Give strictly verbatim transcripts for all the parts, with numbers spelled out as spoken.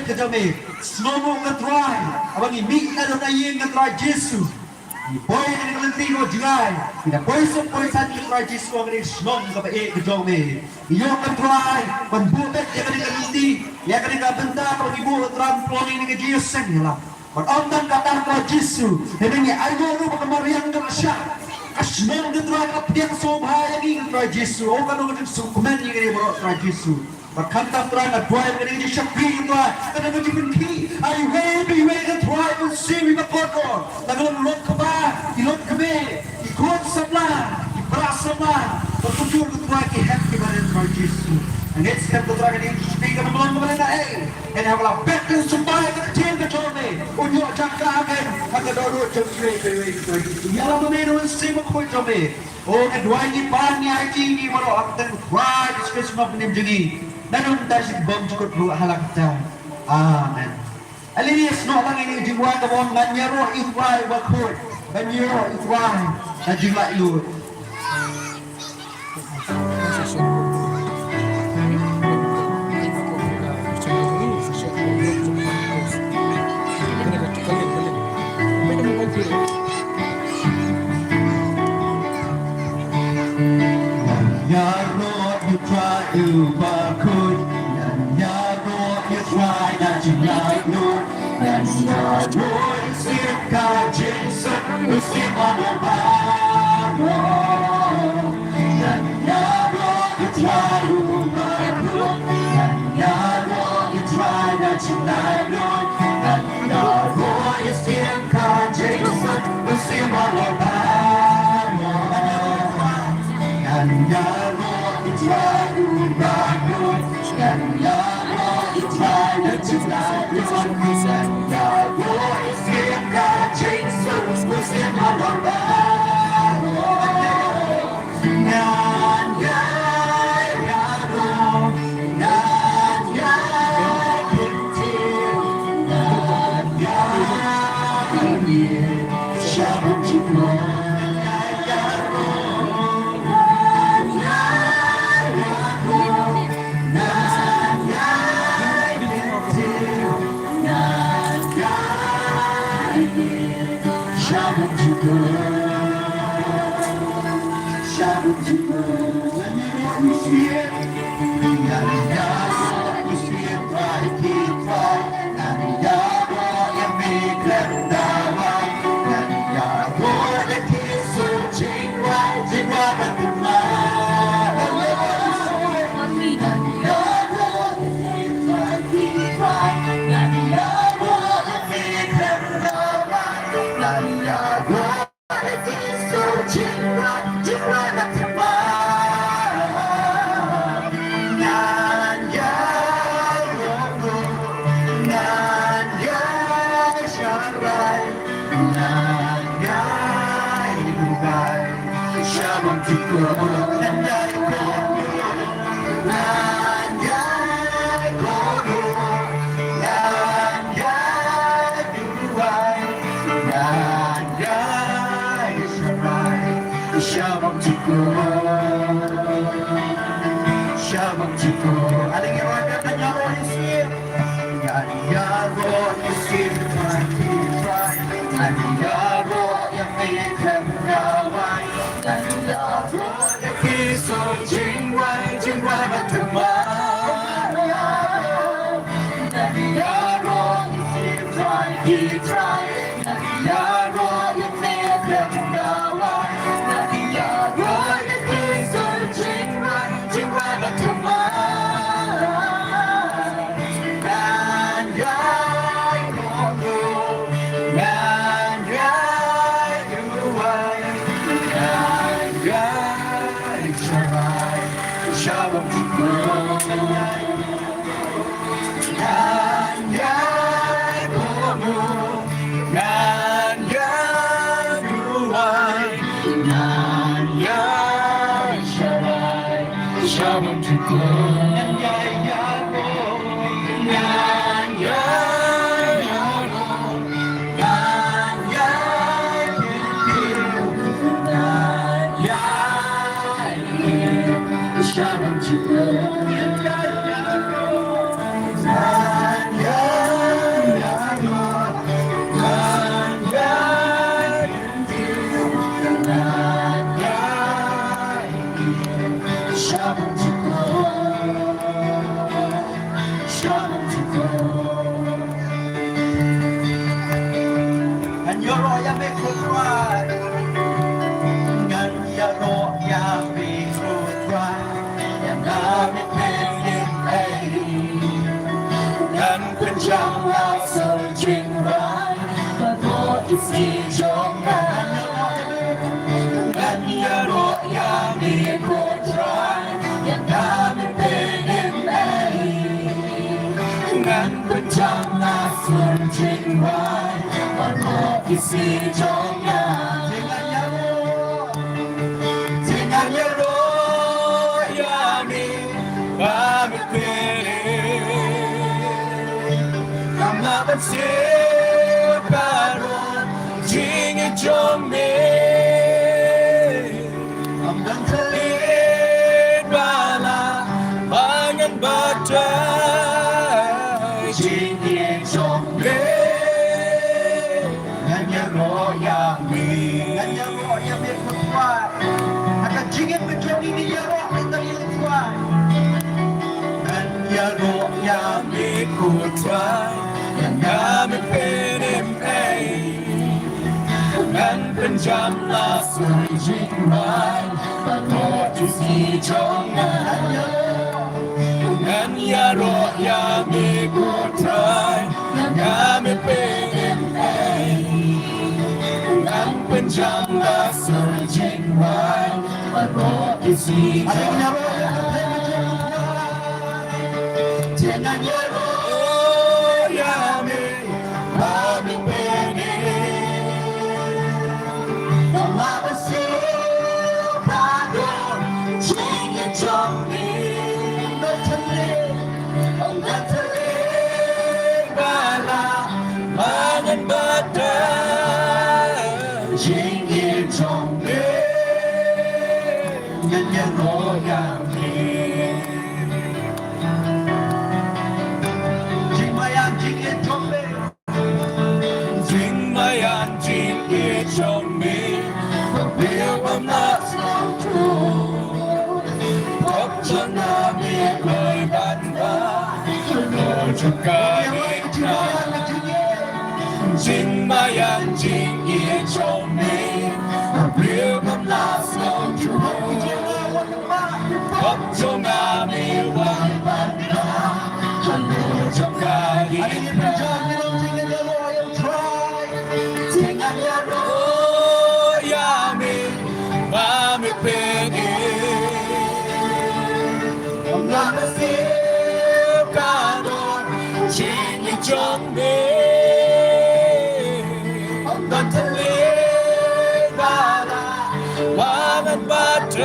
ka jong me. Sngewbha ko Trai, haba ngi mih na don na ïing ko Trai Jisu, ngi poi ha kane ka lynti kaba jngai, ngi da poi suk poi san ko Trai Jisu ha kane ka shnong kaba eh ka jong me. Ngi ïoh ko Trai ban buh beit ïa kane ka lynti, ïa kane ka bynta kaba ngi buh ko Trai, ban pynlong ïa kane ka jingïaseng ïa la. Bad ym tang katta ko Trai Jisu, hynrei ngi ai nguh ruh ba ka mariang ka la shah. Ka shnong ko Trai ka la pdiang sngewbha ïa ngi ko Trai Jisu. Oh, ka long ka jingsngewkmen ïa ngi baroh ko Trai Jisu. Bad kumta Trai nga duwai ïa kane ka jingshakri ko Trai, ka long ka jingpynkhih. Ai iwei pa iwei ko Trai, Mynsiem Bakhuid ko. Tang ka long lok kpa, i lok kmie, i khun samla, i para samla, bad kumjuh ko Trai ki hep ki barit ko Trai Jisu. Nga ngeit skhem ko Trai ka jingshakri ka long ka long ka long eh. Hynrei haba la bet ka symbai ka ktien ka jong me, un ïoh jaka ha ka, ha ka dohnud jong kiwei kiwei ko Trai Jisu. Ïalam ma me da u Mynsiem Bakhuid jong me. Oh, nga duwai ngi pan ngi aiti ngi baroh ha ka kyrteng Trai Jisu Khrist u nongpynim jong ngi. Ngan ym da shi bym jukut ruh ha la kata. Amen. Ale ïa snoh lang ïa kane ka jingwan kaba ong ngan ïaroh ïa u Trai uba khuid. Ngan ïaroh ïa u Trai da jinglaitluid. Ngan ïaroh ïa u Trai uba khuid, ngan ïaroh ïa u Trai da jinglaitluid, ngan ïaroh ïa u Mynsiem ka jingsuk, u Mynsiem baroh. Ngan ïaroh ïa u Trai uba khuid, ngan ïaroh ïa u Trai da jinglaitluid, ngan ïaroh ïa u Mynsiem ka jingsuk, u Mynsiem baroh. Ngan ïaroh ïa u Trai uba khuid, ngan ïaroh ïa u Trai da jinglaitluid, ngan ïaroh ïa u Mynsiem ka jingsuk, u Mynsiem baroh. Ngan ïaroh, ngan ïaroh, ngan ïaroh, Shabam Chiko, Shabam Chiko. Aling ïa wan ka tanya wan ïa sien. Ngan ïaroh ïa sien, try, try. Ngan ïaroh ïa me khlem rawai. Ngan ïaroh ïa ki song jingwai, jingwai ba thymmai. Shalom. Jong la sur jingrwai, ba ko isi jong nga. Ngan ïaroh ïa me ko Trai, ïa ka me pynïeng ei. Ngan pynjam la sur jingrwai, ba ko isi jong nga. Te ngan ïaroh ïa me ba me pynïeng. Ngam lah ban siew ka roi jingïeit jong me. Ngam dang khlem ba la ba ngan batai jingïeit jong me. Ngan ïaroh ïa me. Ngan ïaroh ïa me ko Trai. Ha ka jingim ka jong ngi ngi ïaroh ïa ka ïa Trai. Ngan ïaroh ïa me ko Trai. Ïa nga me pynïeng ei. Ngan pynjam la sur jingrwai. Ba ko isi jong nga. Ngan ïaroh ïa me ko Trai, ïa nga me pynïeng ei. Ngan pynjam la sur jingrwai, ba ko isi jong nga. Te ngan ïaroh ïa me ba me pynïeng. Ngam lah ban siew ka roi jingïeit jong me. Ym don tang lei, ym don tang lei ba la ba ngan batai jingïeit jong me. Ngan ïaroh ïa me. Jingmaïan jingïeit jong me. Jingmaïan jingïeit jong me. Ba briew bym lah sngewthuh. Pop jong nga me kloi ban da. Jong ka me. Jingmaïan jingïeit jong me. Ba briew bym lah sngewthuh. Pop jong nga me wan ban da. Halor jong ka ri. Te ngan ïaroh ïa me ba me pynïeng. Ym lah ban siew ka roi jingïeit jong me. Ym don tang lei ba la ba ngan batai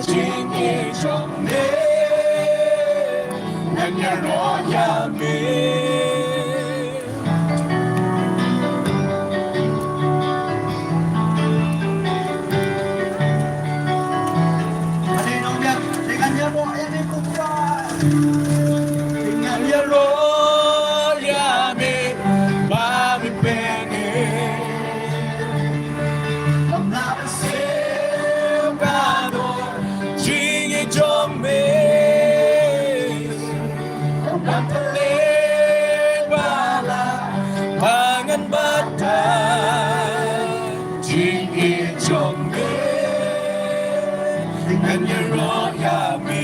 jingïeit jong me. Ngan ïaroh ïa me. Ngan ïaroh ïa me ba me pynïeng. Ym lah ban siew ka roi jingïeit jong me. Ym don tang lei ba la ba ngan batai jingïeit jong me. Ngan ïaroh ïa me.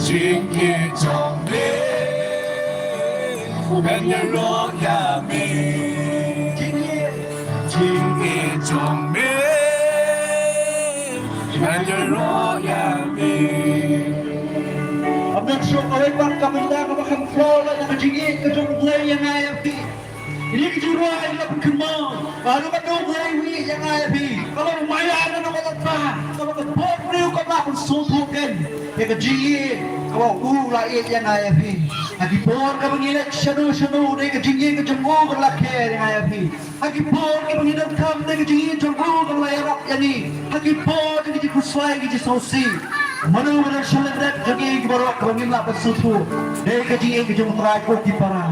Jingïeit jong me. Ngan ïaroh ïa me. Jingïeit jong me. Ngan ïaroh ïa me. Ym don shuh kawei pat ka bynta kaba kham pura ïa ka jingïeit ka jong U Blei ïa nga ïa phi. Ïa ka jingrwai ka la pynkynmaw ba haduh katno U Blei u ïeit ïa nga ïa phi. Ka long maïan haduh katta katta, kaba ka bor briew kam lah ban sngewthuh kein ïa ka jingïeit kaba u la ïeit ïa nga ïa phi. Ha ki por kaba ngi leit shano shano, dei ka jingïeit ka jong u ka la kher ïa nga ïa phi. Ha ki por kiba ngi donkam, dei ka jingïeit jong u kaba la ïarap ïa ngi. Ha ki por jong ki jingkhuslai, ki jingsngewsih, mano ba don sha lyndet jong ngi kiba rok kaba ngim lah ban sngewthuh, dei ka jingïeit ka jong U Trai, ko ki para.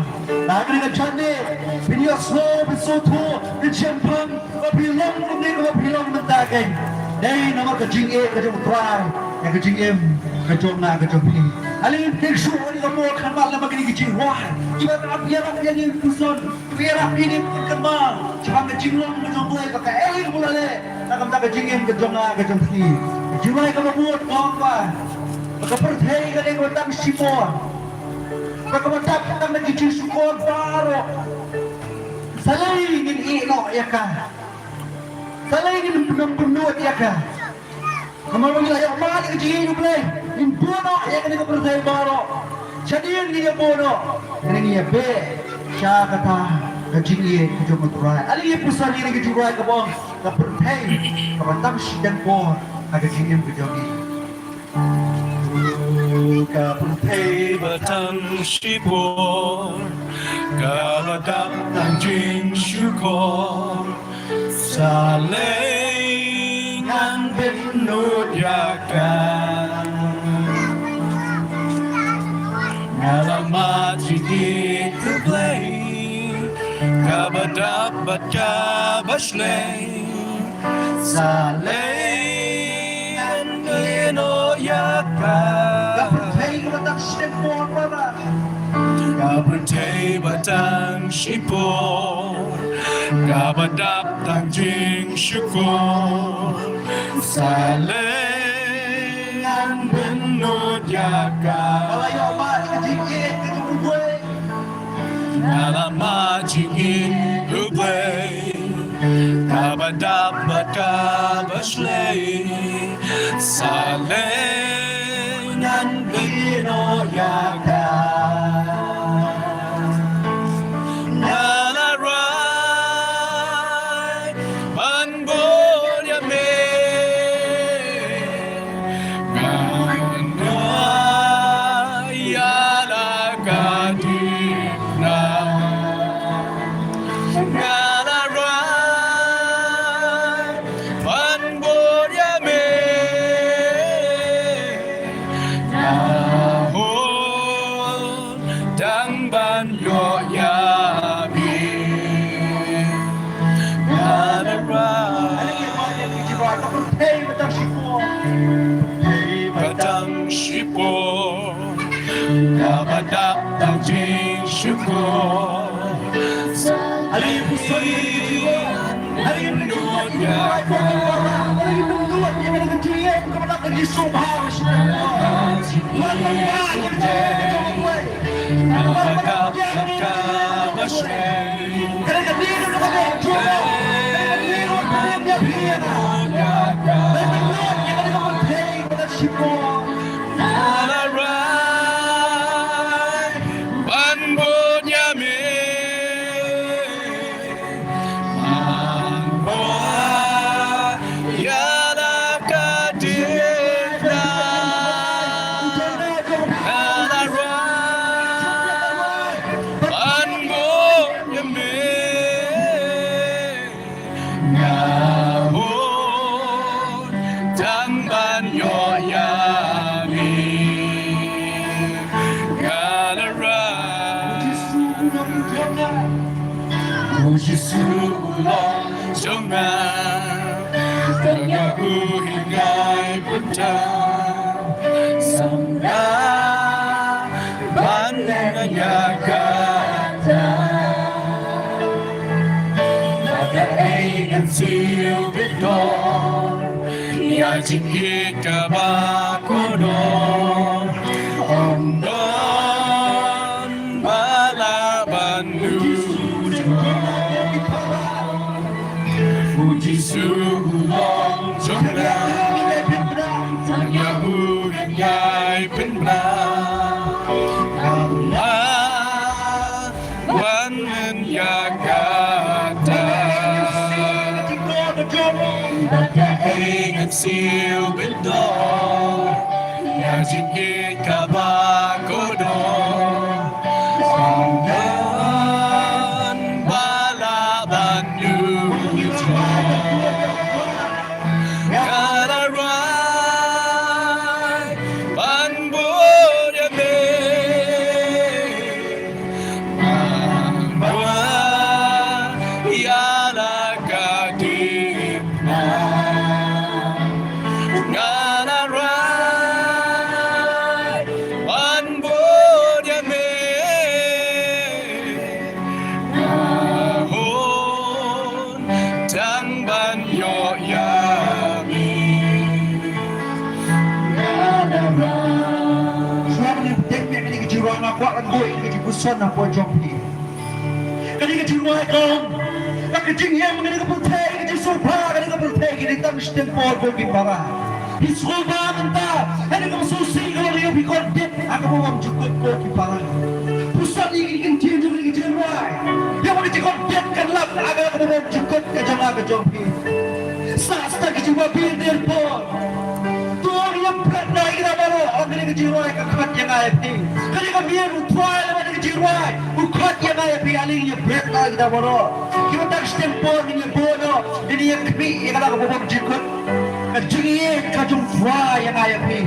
Na kane ka janmiet phin ïohsngew, phin sngewthuh, phin shemphang ba phi long kumne kaba phi long mynta kein. Dei namar ka jingïeit ka jong U Trai ïa ka jingim ka jong nga ka jong phi. Ale ngin pyrshang shuh ïa ka por khamtam lem bad kine ki jingrwai kiba ïarap ïa ngi, pynsan ïarap ïa ngi, pynkynmaw shaphang ka jinglong ka jong U Blei, ba kaei kaba u la leh na ka bynta ka jingim ka jong nga ka jong phi. Ka jingrwai kaba bud ka ong ba ka pyrthei ka dei kaba tang shipor. Kaba dap tang na ki jingshukor baroh. Sa lei ngin ïeh noh ïa ka. Sa lei ngin pynbeit ïa ka. Namar ba ngi la ïoh mad ïa ka jingïeit U Blei, ngin buh noh ïa kane ka pyrthei baroh. Shadien ngi ïa buh noh, ngin ïa beh sha kata ka jingïeit ka jong U Trai. Ale ngin ïa pyrshang ïa kane ka jingïeit kaba ong, ka pyrthei kaba tang shiteng por ha ka jingim ka jong ngi. Ka pyrthei ba tang shipor, kaba dap tang jingshukor. Sa lei ngan pynbeit ïa ka. Nga la mad jingïeit U Blei, kaba dap bad kaba shlei. Sa lei ngan ïeh noh ïa ka. Ka pyrthei kaba tang shipor para. Ka pyrthei ba tang shipor, kaba dap tang jingshukor. Sa lei ngan pynbeit ïa ka. Nga la ïoh mad ka jingïeit ka jong U Blei. Nga la mad jingïeit U Blei, kaba dap bad kaba shlei. Sa lei ngan pynbeit noh ïa ka. Nga la rai ban bud ïa me. Ngan rai ïa la ka dei na. Nga la rai ban bud ïa me. Nga hon tang ban ïoh ïa me. Nga la rai. Ka pyrthei ba tang shipor, pyrthei ba tang shipor, kaba dap tang jingshukor. Ale, ban bud ïa me. Ban bud ïa la ka dei na. Nga la rai ban bud ïa me. Nga hon tang ban ïoh ïa me. Nga la rai. U Jisu u long jong nga. Tang ïa u hi ngai pynban. Sa nga ban ïa kata. Ba kaei ngan siew beit don ïa jingïeit kaba kordor. Ym don ba lah ban lut. U Jisu u long jong nga. Tang ïa u ngan ïai pynbna. Ngam lah ban ïa kata. Ba kaei ngan siew beit don ïa jingïeit kaba kordor. Ym don ba lah ban lut. Nga la rai ban bud ïa me. Ban bud ïa la ka dei na. Nga la rai Kwah ban buh ïa ka jingpuson hapoh jong phi. Kane ka jingrwai kong, ka jingim, kane ka pyrthei, ka jingsngewbha, kane ka pyrthei, kine tang shiteng por ko ki para. Phi sngewbha mynta, ha kane ka sngewsih kaba ïoh phi kordit ha kaba bymjukut ko ki para. Puson ïa kine ki ktien jong kane ka jingrwai. Ïa kaba ka jingkordit kan lap ha kaba bymjukut ka jong nga ka jong phi. Sah sah ki jingbabieit por. To ngin ïa bret noh ïa kita baroh, ong kane ka jingrwai ka khot ïa nga ïa phi. Kane ka miet u Trai lem bad kane ka jingrwai u khot ïa nga ïa phi, ale ngin ïa bret noh ïa kita baroh. Kiba tang shiteng por ngin ïa buh noh, ngin ïa khmih ïa kata kaba bymjukut. Ka jingïeit ka jong u Trai ïa nga ïa phi.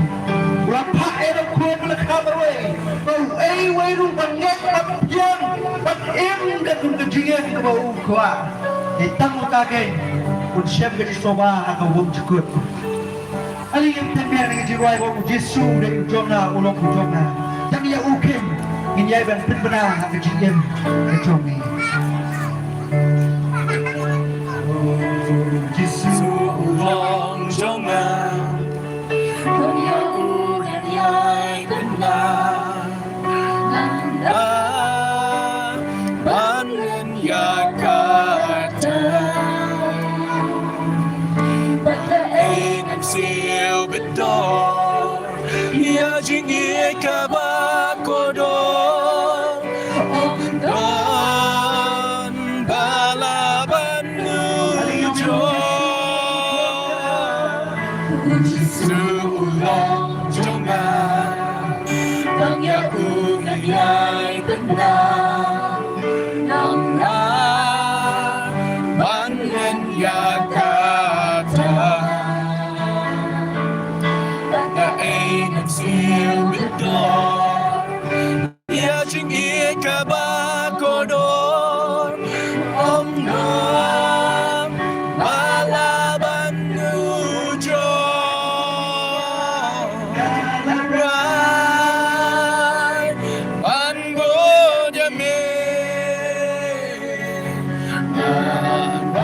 U la phah ïa u Khun ba la kha marwei, ba uei uei ruh ba ngeit ba pdiang ba im katkum ka jingim kaba u kwah. Dei tang uta keiñ un shem ka jingsngewbha ha kaba bymjukut. Ale ngin pynbiang ïa ka jingrwai ba u Jisu u dei u jong nga, u long u jong nga. Tang ïa u keiñ ngin ïai ban pynbna ha ka jingim ka jong ngi. U Jisu u long jong nga, tang ïa u ngan ïai pynbna. Nang da ban len ïa kata. Ba ka ei nang siew bad dor ïa jingïeit kaba kordor. Ong don ba la ban nujor. U Jisu u long jong nga. Tang ïa u ngan ïai pynbna. Nang na ban len ïa kata. Ba ka ei nang siew bad dor ïa jingïeit kaba kordor. Ong nga ba la ban nujor. Rai ban bud ïa me.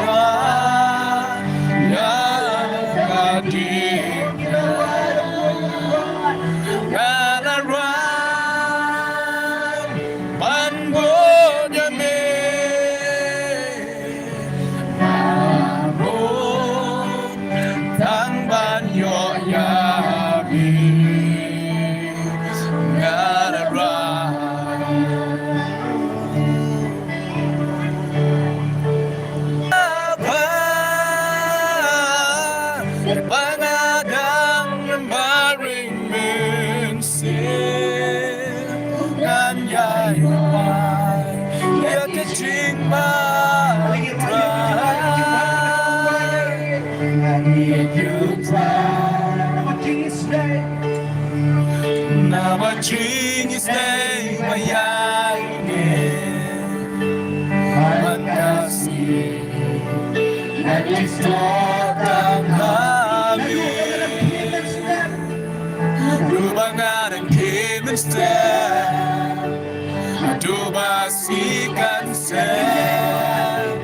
Rai ïa ka ding. Nga la rai ban bud ïa me. Nga bud tang ban ïoh ïa me. Nga la rai. Ba nga dang marwei mynsiem, ngan ïai wai ïa ka jingmut Trai. Ngan ïa U Trai. Namar jingïaseng ba ïaineh man ka sngi, ngan ïasoh tang ha me. Naduh ba nga dang khie mynstep, naduh ba sngi kan sep,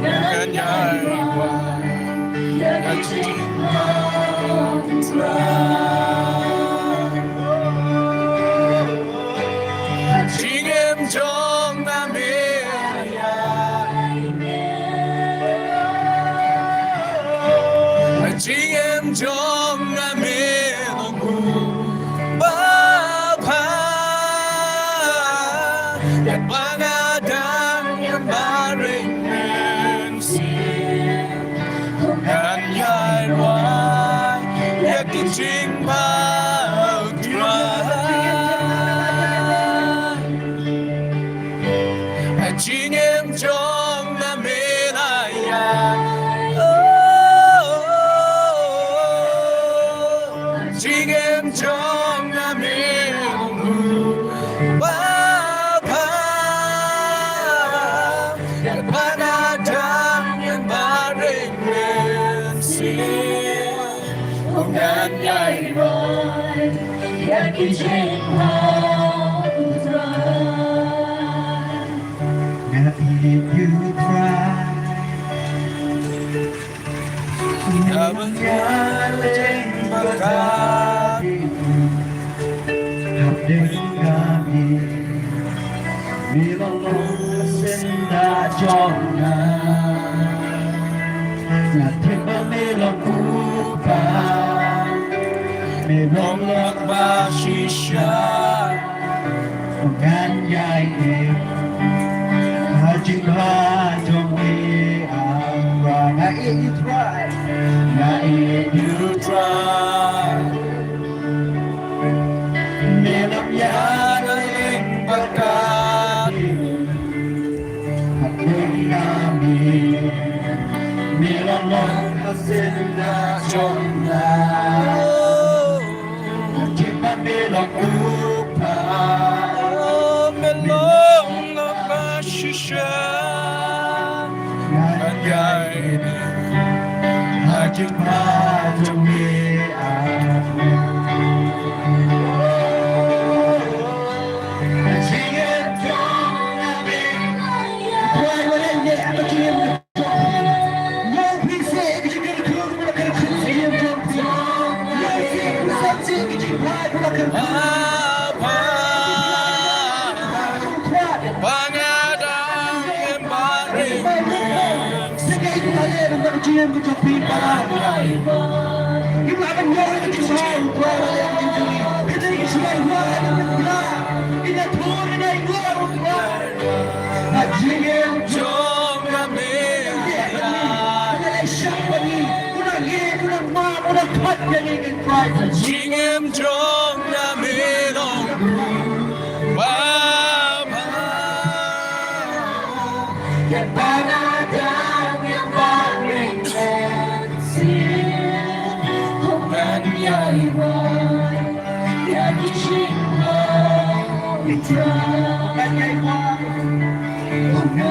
ngan ïai wai ïa ka jingmut Trai. Jingim jong nga me la ïai. Jingim jong nga me long u Baba. Ïa ba nga dang ïa marwei mynsiem, ngan ïai wai ïa ka jingmut Trai. Jingim jong nga me la ïai. Oh, jingim jong nga me long u Baba. Ïa ba nga dang ïa marwei mynsiem, ngan ïai wai ïa ka jingmut Trai. Ngan ïeit ïa U Trai. Ngan ïeit ïa U Trai. Me long long ka syndah jong nga. Nga tip ba me long u kpa. Me long long ba shisha. Ngan ïai im ha jingpyrkhat jong me, Trai. Nga ïeit ïa u Trai. Nga ïeit ïa u Trai. Me long ïa nga ïing bad ka ding. Hapdeng nga me, me long long ka syndah jong nga. Tip ba me long u kpa. Me long long ba shisha. Ngan ïai im ha jingpyrkhat jong me. Jingim jong nga me long ba bha.